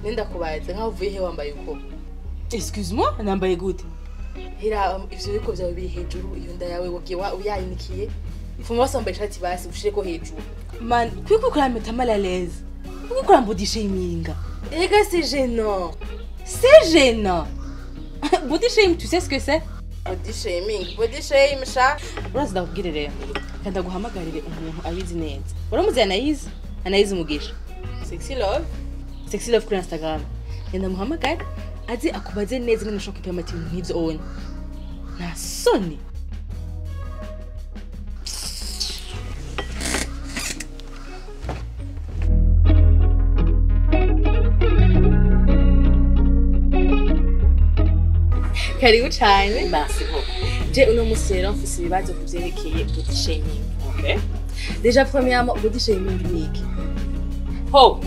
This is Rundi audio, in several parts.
Nenda kubaza nkaho uvuye he wambaye uko? Excuse-moi, nambaye gute? Hira ivyo biko vyawe biri hejuru, iyo nda yawe wagiye uyayinikiye. Fuma wambaye ishati basi ushireko hejuru. Man, kuko kurameta mal à l'aise. Kuko kurambody shaming. Ega c'est gênant. C'est gênant. Body shame, tu sais ce que c'est? Body shaming, body shame sha. Urazi ndakubwire rero. Kandi ndaguhamagarire umuntu abizi neza. Uramuzi Anayizi? Anayizi Mugisha. Sexy love. Sexy love kuri Instagram. Genda muhamagare aze akubaze neza ingene ushobora kwipima ati ibintu nk'ivyo onye. Nta soni. Karibu cyane. Merci beaucoup. Je uno musi rero mfise ibibazo ku vyerekeye body shaming. Okay. Déjà premièrement, body shaming ni iki? Ho.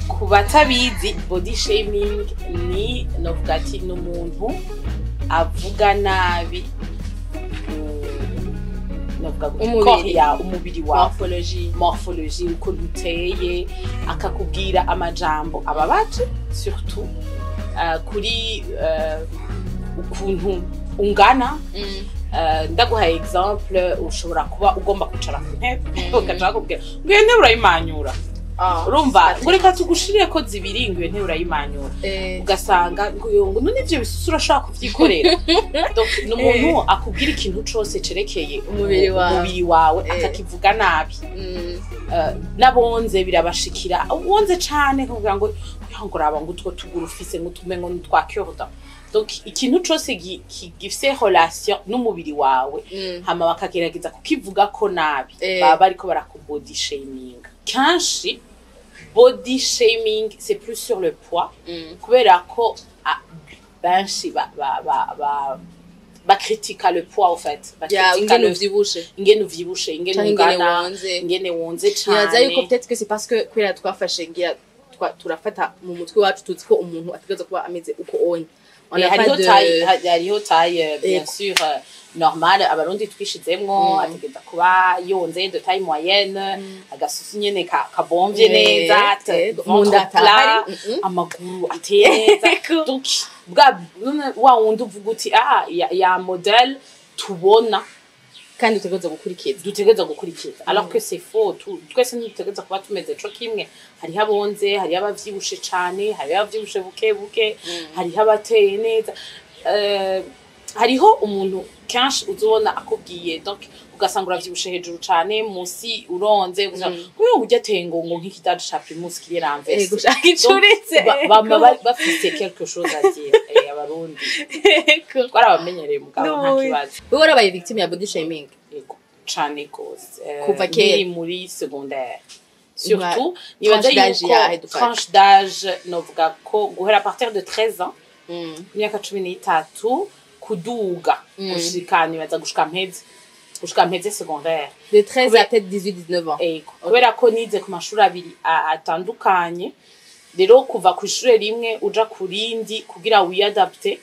Ku batabizi, body shaming ni novuga ati ni umuntu avuga nabi novuga gute? Umubiri. Corps ya umubiri wawe. Morphologie. Morphologie, ukuntu uteye, akakubwira amajambo ababaje surtout kuri ukuntu ungana. Ndaguhaye exemple, ushobora kuba ugomba kwicara ku ntebe, ugaca bakubwira ngo iyo ntebe urayimanyura. Urumva ngo reka tugushirire ko zibiri, ngo iyo ntebe urayimanyura. Ugasanga ngo yo ngo none ivyo bisusu urashobora kuvyikorera. Donc ni umuntu akubwira ikintu cose cerekeye Umubiri wawe. umubiri wawe, akakivuga nabi. N'abonze birabashikira, wonze cane kugira ngo ngo raba ngo utwo tuguru ufise ngo tume ngo nitwa cure-dent. Donc ikintu cose gifise relation n'umubiri wawe, hama bakagerageza kukivuga ko nabi, baba bariko barakubody shaming. Kenshi body shaming c'est plus sur le poids, kubera ko benshi bakritika le poids au fait. Ya Bakritika ingene le uvyibushe. Ingene uvyibushe, ingene Canke ingene ungana, wonze. ingene wonze Nibaza yuko cane. peut-être que c'est parce que kubera twafashe ngira turafata mu mutwe wacu tuzi ko umuntu ategerezwa kuba ameze uko onye. On Et n'a pas hariho de taille, hariho taille bien Yego. sûr normale abarundi twishizemwo, ategereza kuba yonze de taille moyenne, agasusu nyene kabomvye neza, ventre Mu nda plat, atahari. Amaguru ateye neza. Donc bwa wa wundi uvuga uti ah ya modèle tubona kandi utegerezwa gukurikiza. Dutegereza gukurikiza, alors que c'est faux. Twese ntidutegereza kuba tumeze co kimwe. Hariho abonze, hariho abavyibushe cane, hariho abavyibushe buke buke, hariho abateye neza. Hariho umuntu kenshi uzobona akubwiye, donc ugasanga uravyibushe hejuru cane, munsi uronze, ugasanga uyu urya ateye ngo nk'ikidaji ca Primus kiri renversé. Gushaka icuritse. Bama bafise quelque chose à dire. Abarundi twarabamenyereye, mugabo nta N'ubundi. kibazo. Wewe warabaye victime ya body shaming? Yego, cane gose. Kuva kera? Nkiri muri secondaire surtout, nibaza Tranche d'âge yuko yahe dufate? Tranche d'âge novuga ko guhera à partir de 13 ans, imyaka 13 kuduga, gushika nibaza gushika mpeze secondaire. De 13 à peut-être 18 19 ans? Ego, kubera ko nize ku mashuri abiri atandukanye, rero kuva ku ishure rimwe uja ku rindi kugira wiyadapte,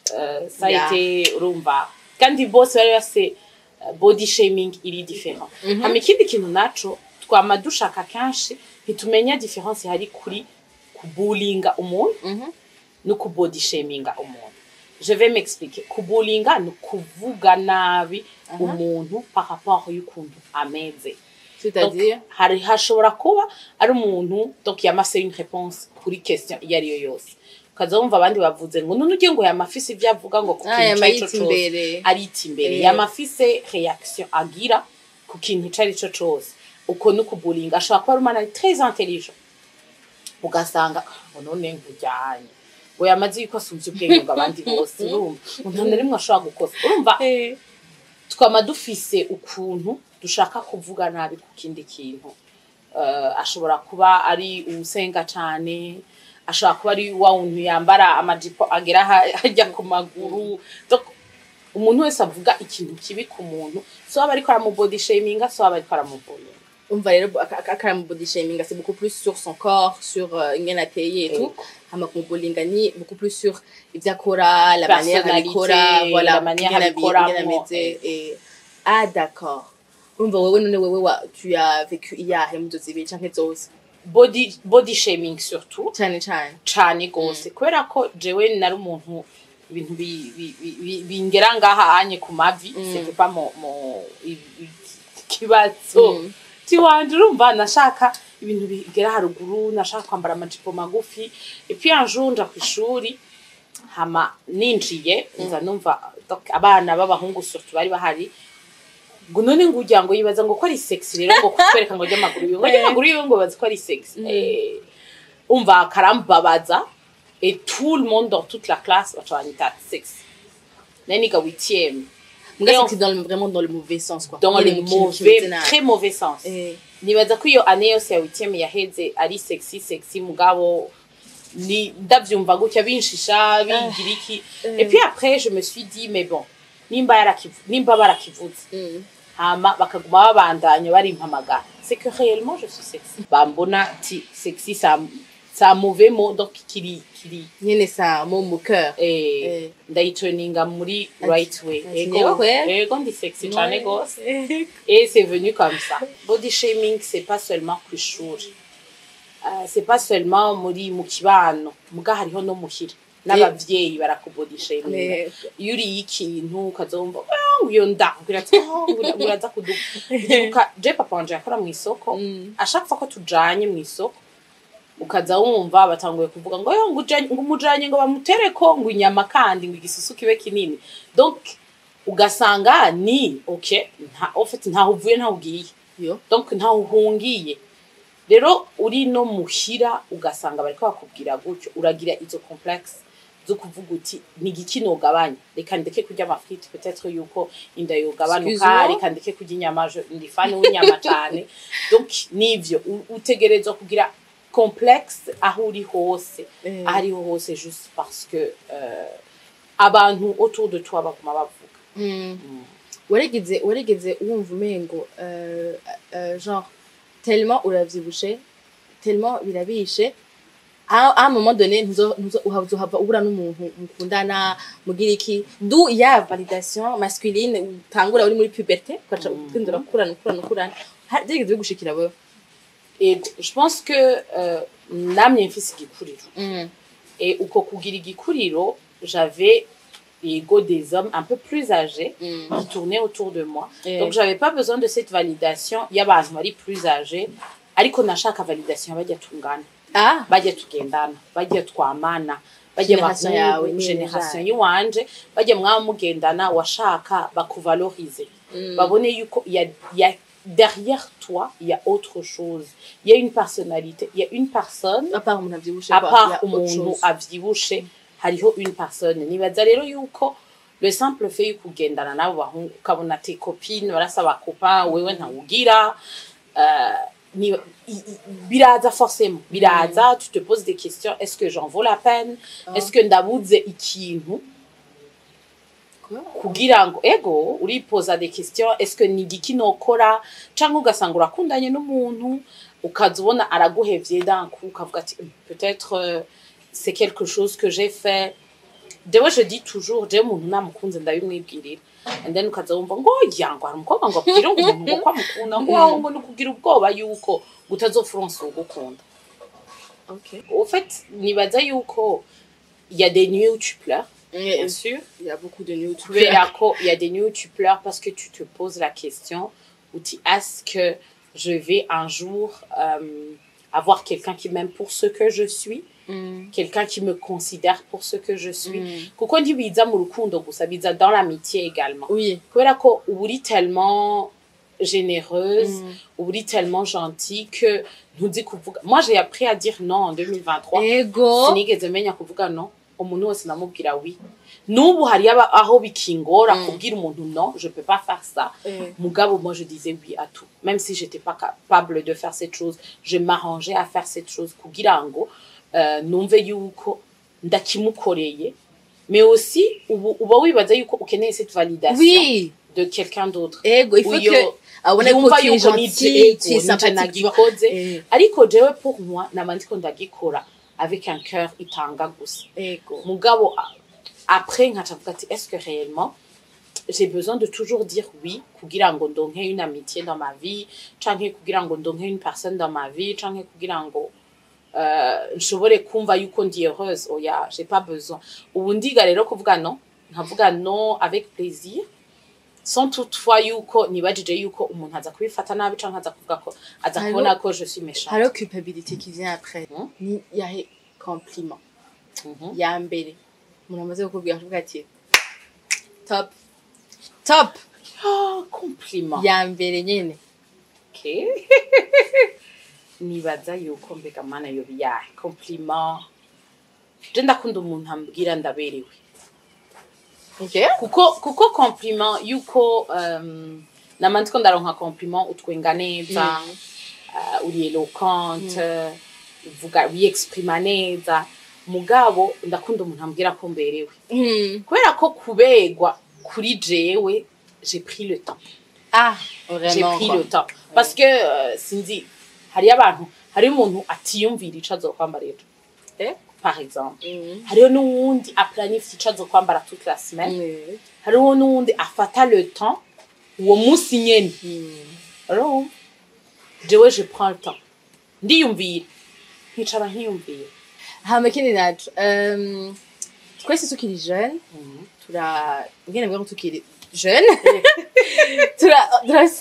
ça a été, urumva, kandi bose bari bafise body shaming iri différent. Hama ikindi kintu naco twama dushaka, kenshi ntitumenya différence ihari kuri kubulinga umuntu no kubody shaminga umuntu. Je vais m'expliquer. Kubulinga ni kuvuga nabi umuntu par rapport y'ukuntu ameze. C'est-à-dire? Donc, hari hashobora kuba ari umuntu, donc yamase une réponse kuri question iyo ariyo yose, ukaza wumva abandi bavuze ngo none ugiye ngo yamafise ibyo avuga ngo ku Ah, kintu yama ico arico yita cose. Imbere. Arita imbere. Yamafise réaction agira ku kintu ico arico cose, uko ni ukubulinga. Ashobora kuba ari umwana ari très intelligent, ugasanga ngo none nkujyanye ngo yamaze yuko asumvye ubwenge ngo abandi bose, urumva ngo nta na rimwe ashobora gukosa. Urumva twama dufise ukuntu dushaka kuvuga nabi ku kindi kintu. Ashobora kuba ari uwusenga cane, ashobora kuba ari wa wuntu yambara amajipo agera hajya ku maguru. Donc umuntu wese avuga ikintu kibi ku muntu, so aba ariko aramubody shaminga, so aba ariko aramubullying. Umva rero akaramu body shaming c'est beaucoup plus sur son corps, sur ingene ateye et tout. Hama kumubullyinga ni beaucoup plus sur ivyo akora, la manière Personnalité, abikora, voilà, la manière ingene abikoramo, ingene ameze. Ah d'accord, urumva wewe none wewe tu as vécu iyahe muzo zibiri canke zose? Body shaming surtout. Cyane cyane. Cane gose, kubera ko jewe nari umuntu ibintu bingera ngaha anye ku mavi, c'était pas mon kibazo tiwanje. Urumva, nashaka ibintu bigera haruguru, nashaka kwambara amajipo magufi. Et puis un jour nja kw'ishuri, hama ninjiye nza numva, donc abana b'abahungu surtout bari bahari, ngo none ngo ugira ngo yibaza ngo ko ari sexy rero, ngo kutwereka ngo ry'amaguru yiwe, ngo ry'amaguru yiwe, ngo bazi ko ari sexy. Umva, karambabaza, et tout le monde dans toute la classe baca banyita sexy. Nari niga huitième. Muga Et c'était vraiment dans le mauvais sens, quoi. Dans le Nyene mu kintu mauvais, kimeze nabi. Très mauvais sens. Nibaza ko iyo année yose ya huitième yaheze ari sexy sexy, mugabo ni ndavyumva gutya binshisha bigira iki. Et puis après je me suis dit, mais bon, nimba barakivuze, hama bakaguma babandanya barimpamagara, c'est que réellement je suis sexy. Bambona ti sexy, ça c'est un mauvais mot, donc kiri Nyene ça mot mu cœur. Ndayitoninga muri right way. Ati, Ego. niyo kweli. Ego, ndi sexy cane gose, et c'est venu comme ça. Body shaming, c'est pas seulement kw'ishuri. C'est pas seulement muri mu kibano, muga hariho no muhira n'abavyeyi barakubody shaming. Iyo uriye ikintu ukazumva: "Ah, ngo iyo nda ngo iraza, oh, ngo uraza kuduka." Ndibuka je papa wanje yakora mu isoko. À chaque fois ko tujanye mu isoko, ukaza wumva batanguye kuvuga ngo yo ngo ngo umujanye ngo bamutereko ngo inyama kandi ngo igisusu kibe kinini. Donc ugasanga ni ok, nta, en fait ntaho uvuye, ntaho ugiye. Yo. Donc ntaho uhungiye. Rero uri no muhira, ugasanga bariko bakubwira gutyo, uragira izo complexe zo kuvuga uti: "Ni igiki nogabanya? Reka ndeke kurya amafrites, peut-être yuko inda yogabanuka." Excuse-moi. Reka ndeke kurya inyama, ndi fan w'inyama cane. Donc nivyo, utegerezwa kugira complexe aho uri hose, aho ariho hose, juste parce que abantu autour de toi baguma bavuga. Warigeze wumva umengo genre tellement uravyibushe, tellement birabishe, à un moment donné uzohava ubura n'umuntu mukundana, mugira iki, du ya validation masculine utangura uri muri puberté, ugaca ugenda urakurana, ukurana, ukurana. Byigeze bigushikira wewe? Et je pense que namye mfise igikuriro, et uko kugira igikuriro, j'avais ego des hommes un peu plus âgés qui tournaient autour de moi. Donc j'avais pas besoin de cette validation y'abantu bari plus âgés, ariko nashaka validation bajya tungana, bajya tugendana, bajya twamana, bajya Génération yawe, bahungu, nyene. Génération yiwanje, bajya mwaba mugendana, washaka bakuvalorize, babone yuko il y a derrière toi, il y a autre chose, il y a une personnalité, il y a une personne. À part umuntu avyibushe, À quoi, part il y a autre umuntu chose. avyibushe, hariho une personne. Nibaza rero yuko le simple fait yo kugendana n'abo bahungu, ukabona tes copines barasaba copain, wewe ntawugira, biraza, forcément biraza. Tu te poses des questions: est-ce que j'en vaux la peine? Est-ce que ndabuze ikintu? Quoi? Kugira ngo ego, uripoza des questions: est-ce que ni igiki nokora? Canke ugasanga urakundanye n'umuntu, ukaza ubona araguhevye d'un coup, ukavuga ati: Peut-être c'est quelque chose que j'ai fait." Jewe je dis toujours, jewe umuntu namukunze ndabimwibwirira, and then ukaza wumva ngo oya, ngo hari umukobwa ngo abwire ngo umuntu ngo ko amukunda, ngo aho ngo ni ukugira ubwoba yuko utazopfa ugukunda. Au fait, nibaza yuko il y a des nuits où tu pleures, bien sûr. Il y a beaucoup de nuits où tu Kubera ko il y a des nuits où tu pleures parce que tu te poses la question uti: est-ce que je vais un jour avoir quelqu'un qui m'aime pour ce que je suis, quelqu'un qui me considère pour ce que je suis? Kuko ntibiza mu rukundo gusa, biza dans l'amitié également, kubera ko uba uri tellement généreuse, uba uri tellement gentille que ntuzi kuvuga. Moi, j'ai appris à dire non en 2023. Sinigeze menya kuvuga no. Umuntu wese namubwira oui. N'ubu hari aho bikingora kubwira umuntu: non, je peux pas faire ça. Mugabo moi, je disais oui à tout, même si j'étais pas capable de faire cette chose, je m'arrangeais à faire cette chose kugira ngo numve yuko ndakimukoreye. Mais aussi ubu uba wibaza yuko ukeneye cette validation de quelqu'un d'autre. Ego, il faut Uyo que abone ko yumva tu es yuko nije gentil, ego, tu es nije sympathique, tu vois. nagikoze. Ariko jewe, pour moi, nama ndiko ndagikora avec un cœur itanga gusa. Mugabo après nkaca mvuga ati: est-ce que réellement J'ai besoin de toujours dire oui kugira ngo ndonke une amitié dans ma vie, canke kugira ngo ndonke une personne dans ma vie, canke kugira ngo nshobore kumva yuko ndi heureuse. Oya, j'ai pas besoin. Ubu ndiga rero kuvuga non, nkavuga non avec plaisir, sans toutefois yuko nibajije yuko umuntu aza kubifata nabi canke aza kuvuga ko aza kubona ko je suis méchante. Hariho culpabilité qui vient après. Ni yahe compliment ya mbere umuntu amaze kukubwira akavuga ati top top? Ah, compliment? Ya mbere nyene. Okay. Nibaza yuko, mbega mana, yoba iyahe compliment? Je ndakunda umuntu ambwira ndaberewe. Kuko compliment yuko nama ndiko ndaronka compliment, utwenga neza, uri éloquente, uvuga wiyexprima neza, mugabo ndakunda umuntu ambwira ko mberewe, kubera ko kuberwa kuri jewe, j'ai pris le temps. Ah. J'ai Vraiment pris quoi. le temps parce que sinzi, hariyo abantu, hariyo umuntu atiyumvira ico azokwambara ejo, par exemple. Hariho n'uwundi aplanifie ico azokwambara toute la semaine. Hariho n'uwundi afata le temps uwo munsi nyene. Urumva, jewe je prends le temps, ndiyumvira, nkicara nkiyumvira. Hama ikindi naco, twese tukiri jeune, tura ngene mvuga ngo tukiri jeune,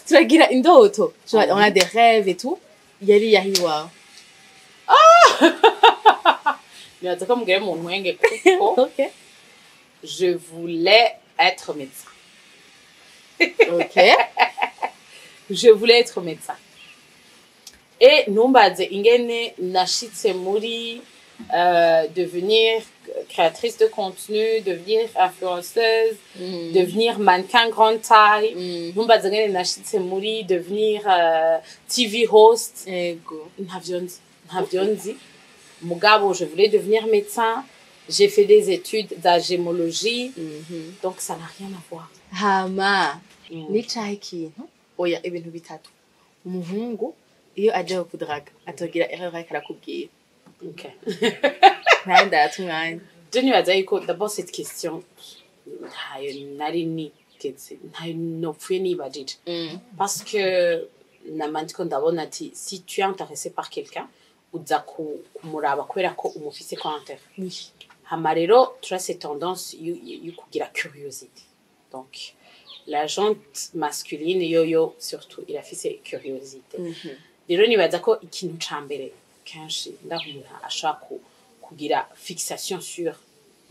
turagira indoto. On a des rêves et tout. Yari yahi iwawe? Nibaza ko mugire mu ntwenge kuko je voulais être médecin. Je voulais être médecin et ntumbaze ingene nashitse muri devenir créatrice de contenu, devenir influenceuse, devenir mannequin grande taille. Ntumbaze ingene nashitse muri devenir TV host. Ntavyo nzi, ntavyo nzi, mugabo je voulais devenir médecin. J'ai fait des études de gémologie, donc ça n'a rien à voir. Hama nicaho ikintu, oya, ibintu bitatu umuhungu iyo aje kukudraga atogira erreur ariko arakubwira? Okay. Nawe ndayata umwanya. Je nibaza yuko d'abord cette question ntayo nari nigeze, ntayo nopfuye nibajije, parce que nama ndiko ndabona ati si tu es intéressé par quelqu'un, uza kumuraba kubera ko umufise ko intérêt. Hama rero turafise tendance yo kugira curiosité. Donc la gente masculine yoyo surtout irafise curiosité. Rero nibaza ko ikintu ca mbere kenshi ndaho umuntu ashaka kugira fixation sur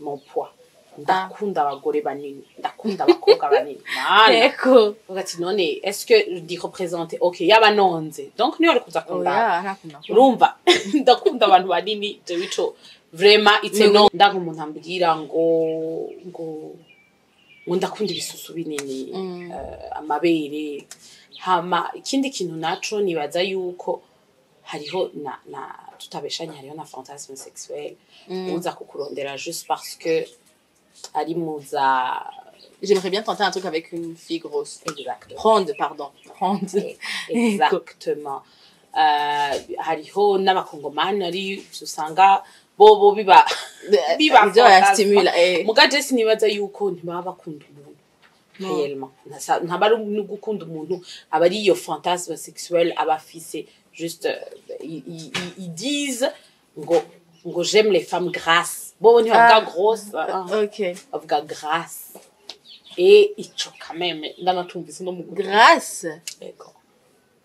mon poids. Ndakunda abagore banini, ndakunda abakobwa banini. Mana. Uvuga ati none est-ce que ndi représenter? Ok, yaba nonze, donc niyo ari kuza kundaba. Oya, ntakunda. Urumva, ndakunda abantu banini jewe, ico vraiment it's a no. Ndanga umuntu ambwira ngo ndakunda ibisusu binini, amabere. Hama ikindi kintu naco, nibaza yuko hariho na tutabeshanye, hariho na fantasme sexuel, uza kukurondera juste parce que ari muza. J'aimerais bien tenter un truc avec une fille grosse. Exactement. Ronde, pardon. Ronde. Exactement. Hariho n'abakongomani ari usanga bobo biba Ivyo barastimula, eh. Muga je sinibaza yuko ntibaba bakunda umuntu réellement. Ntaba ari no gukunda umuntu, aba ari iyo fantasme sexuel aba afise. Juste ils disent ngo j'aime les femmes grasses. Bobo ntibavuga Ah. grosse, ah, bavuga grasse, et ico quand même ndanatumvise no mu gutwi. Grasse. Ego.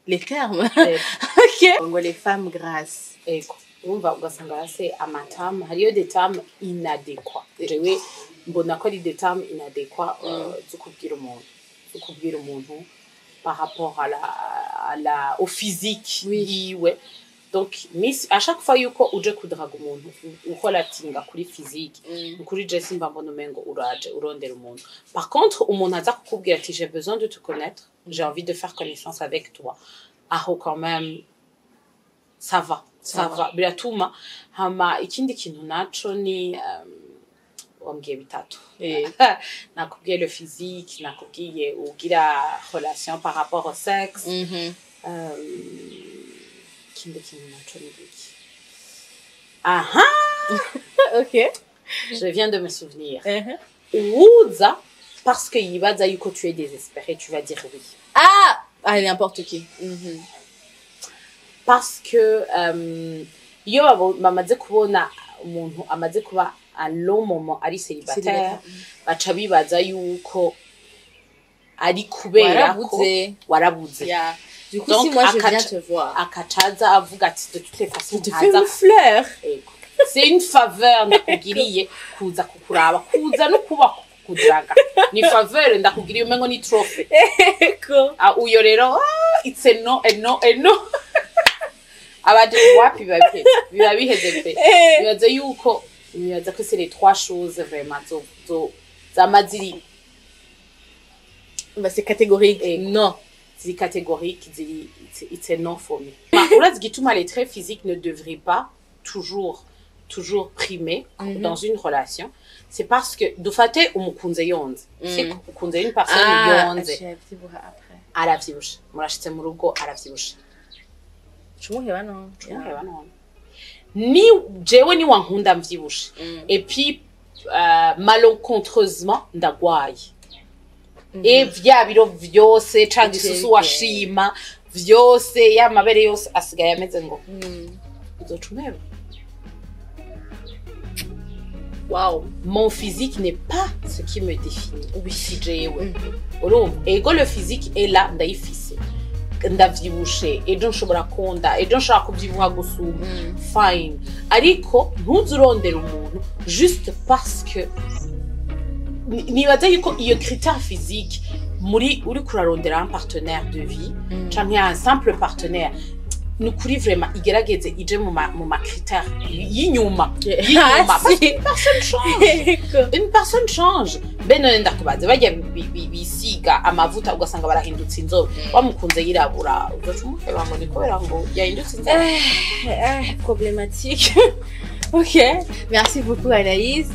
Les termes. Ego. Ok. Ngo les femmes grasses. Ego, urumva ugasanga hasi amatamu, hariyo des termes inadéquats. Jewe mbona ko ari des termes inadéquats zo kubwira umuntu par rapport à la au physique yiwe. Donc miss, à chaque fois yuko uje kudraga umuntu uholatinga kuri physique, kuri je simba mbona umengo uraje urondera umuntu. Par contre umuntu aza kukubwira ati j'ai besoin de te connaître, j'ai envie de faire connaissance avec toi, aho quand même ça va, ça va, biratuma. Hama ikindi kintu naco ni wambwiye bitatu. Nakubwiye le physique, nakubwiye ugira relation par rapport au sexe. Ikindi kintu naco ni iki? Aha. Ok. Je viens de me souvenir. Uwuza par parce que yibaza yuko tu es désespéré, tu vas dire oui. Ah ah, n'importe qui. Parce que iyo bamaze kubona umuntu amaze kuba un long moment ari célibataire, Célibataire. baca bibaza yuko ari kubera ko Warabuze. Warabuze. Yeah. Du coup, Donc, si moi je viens akaca- te voir, akacaza avuga ati de toutes les façons je te fais ntaza une fleur. Ego. C'est une faveur ndakugiriye kuza kukuraba, kuza no kuba kukudiraga ni faveur ndakugiriye, umengo ni trophée. Ego. Ah, uyo rero, ah, it's a no, a no, a no. Abaje wapi, biba biheze, biba biheze pe. Bibaza yuko, nibaza ko c'est les trois choses vraiment zo zama ziri Bah, c'est catégorique. Ego. Non. Ziri catégorique, ziri it's a no for me. Urazi igituma les traits physiques ne devraient pas toujours primer dans une relation, c'est parce que dufate umukunze yonze, siko ukunze une personne yonze, Après. Aravyibushe, murashitse mu rugo aravyibushe. Cumuheba no. Cumuheba none ni jewe ni wankunda mvyibushe, et puis malencontreusement ndagwaye et vya biro vyose canke isusu washima vyose, ya mabere yose asigaye ameze ngo uzoca umpeba. Wow. Mon physique n'est pas ce qui me définit. Oui, si jewe urumva, ego, le physique est là, ndayifise, ndavyibushe ejo nshobora konda, ejo nshobora kubyibuha gusumba, fine, ariko ntuze urondera umuntu juste parce que nibaza yuko iyo critère physique muri uri kurarondera un partenaire de vie canke un simple partenaire, ni ukuri vraiment igerageze ije mu ma critère y'inyuma y'inyuma, parce qu'une personne change, une personne change. Mbe none ndakubaze, barya bisiga amavuta ugasanga barahindutse inzobe, wamukunze yirabura, ugaca umuheba ngo ni kubera ngo yahindutse inzobe? Problématique. Ok, merci beaucoup Anaïs.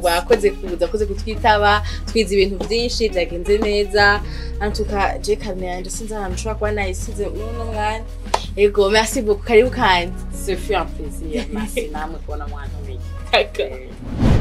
Wakoze kuza, wakoze kutwitaba, twize ibintu byinshi, byagenze neza. En tout cas, je carnet yanje sinzi ahantu nshobora kuba nayisize muri uno mwanya. Ego, merci beaucoup. Karibu kandi. Ce fut un plaisir, merci namwe kubona mwantumiye. D'accord.